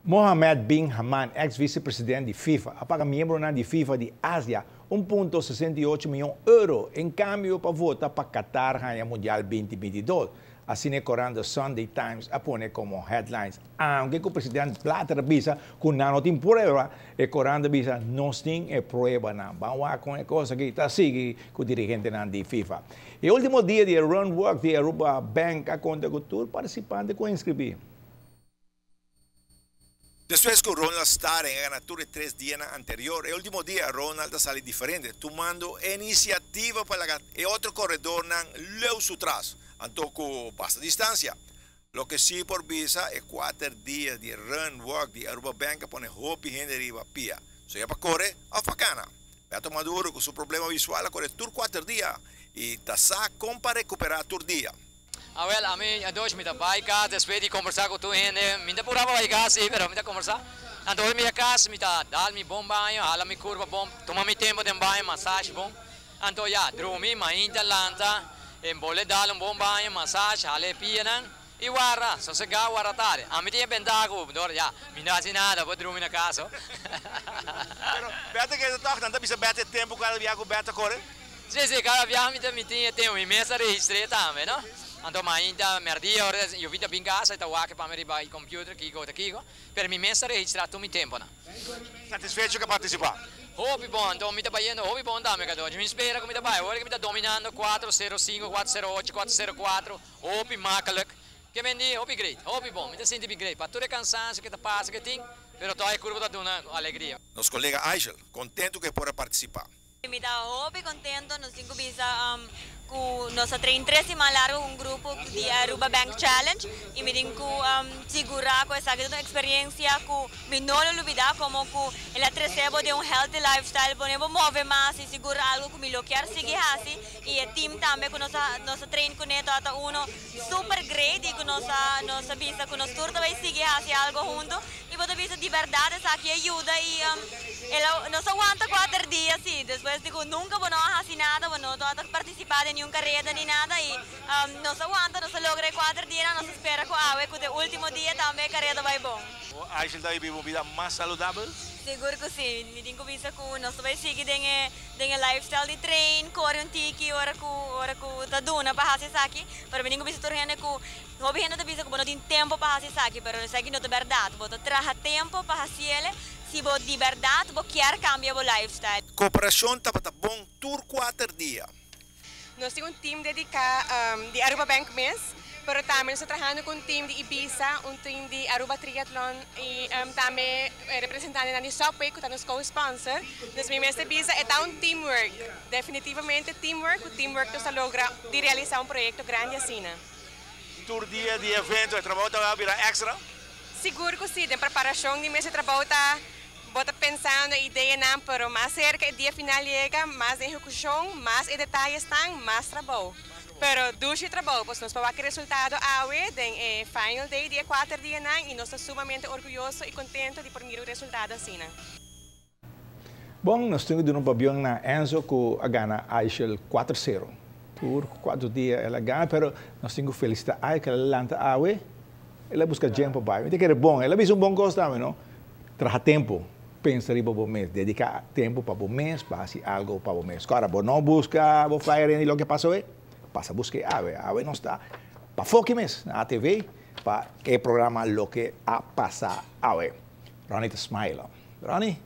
Mohamed bin Hammam, ex-vicepresidente di FIFA, a paga miembronan di FIFA di Asia 1,68 miyon euro en cambio pa vota pa Qatar gana Mundial 2022. Asina corant The Sunday Times a pone como headlines. Aunke e presidente Blatter bisa cu no tin prueba, e corant bisa no tin prueba no. Ban cu e cos aki ta sigui cu dirigente di FIFA. E ultimo dia di Run Walk di Aruba Bank a conta cu tur participante cu inscribi. Despues cu Ronald Staring a gana tur 3 dia anterior, e ultimo dia Ronald a sali diferente, tumando iniciativa pa e otro coredornan leu su tras, anto cu basta distancia. Loke si por bisa e 4 dia di Run Walk di Aruba Bank pone hopi hende riba pia. Sea pa core of pa cana. Beto Maduro cu su problema visual a core tur 4 dia y ta sa con pa recupera tur dia. Ah, wel, ami a dos mi ta bay cas despues di combersa cu tur hende, mi ta pura bay cas, si, pero mi ta combersa. Anto mi cas, mi ta dal mi bon baño, hala mi curpa bon, tuma mi tempo di baño, massage bon. Anto ja, drumi, mainta lanta, bolbe dal un bon baño, massage, hala pianan, y warda, sosega, warda tardi. Ami tin bentaha, dor, ja, mi no haci nada, por drumi na cas. Pero, Beto cu toch, nan ta bisa Beto tempo cada biaha cu Beto core? Si, cada biaha mi tin tempo, mi mes a registra tambe, no? Anto mainta, merdia, ora mi ta bin cas, ta wak pa mi riba computer, kico ta kico, pero mi mes a registra tur mi tempo, no? Satisfecho cu participa? Hopi bon, anto mi ta bayendo hopi bon tambe, cado. Mi spera cu mi ta bay, awor cu mi ta dominando 405, 408, 404, hopi makkelijk. Kiermen di, hopi great, hopi bon, mi ta sinti great. Pa tur e cansancio cu ta pasa cu tin, pero toch e curpa ta duna alegria. Nos colega Aishel, contento cu por participa. Mi ta hopi contento, nos tin cu bisa cu nos a train 3 siman largo un grupo di Aruba Bank Challenge y mi tin cu sigura cu esaki ta un experiencia cu mi no lo lubida, como cu el a trece bo den un healthy lifestyle, pone bo move mas y sigura algo cu mi lo kier sigui haci y e team tambe cu nos a train cu ne ta uno super great y cu nos a bisa cu nos tur bay sigui haci algo hunto y bo bisa di berdad esaki a yuda y el a, nos a wanta 4 dia, si, despues di nunca bo no haci nada, bo no a participa den ningun careda ni nada y nos a wanta, nos a logra 4 dia, nos ta spera cu awe, cu e ultimo dia tambe careda bay bon. Aishel ta biba un bida mas saludabel? Sigur cu si, mi tin cu bisa cu nos bay sigui den e lifestyle di train, core un tiki, ora cu ta duna pa haci esaki, pero mi tin cu bisa tur hende cu hopi hende ta bisa cu no tin tempo pa haci esaki, pero esaki no ta berdad, bo ta traha tempo pa haci si bo di berdad bo kier cambia bo lifestyle. Cooperacion tabata bon tur 4 dia. Nos tin un team dedica di Aruba Bank mes, pero tambe nos ta trahando cu un team di Ibisa, un team di Aruba Triathlon y tambe representante di Subway, cu ta nos co-sponsor. Anto, mi mes bisa, ta un teamwork, definitivamente teamwork, e teamwork nos logra di realisa un proyecto grandi asina. Tur dia di evento, e trabou ta bira extra? Sigur cu si, den preparacion di mes trabou ta bo ta pensando ideanan, pero mas cerca e dia final yega, mas ehecucion, mas e detayenan, mas trabou. Pero dushi trabou, pues nos por resultado awe, den e final day, dia 4 dianan, y nos ta sumamente orguyoso y contento di por mira e resultado asina. Bon, nos tin un pabien na Enzo cu a gana Aishel 4-0. Tur 4 dia el a gana, pero nos tin cu felicita Ai cu el a lanta awe, el a busca tempo pa. Mi ta bon, el a bisa un bon cos tambe, no? Traha tempo, pensa riba bo mes, dedica tempo pa bo mes, pa haci algo pa bo mes. Awor, bo no busca, bo flyer y loke pasa, pasa busca awe, awe nos ta pa foki mes, na ATV, pa e programa Loke a Pasa Awe. Ronnie ta smile. Ronnie?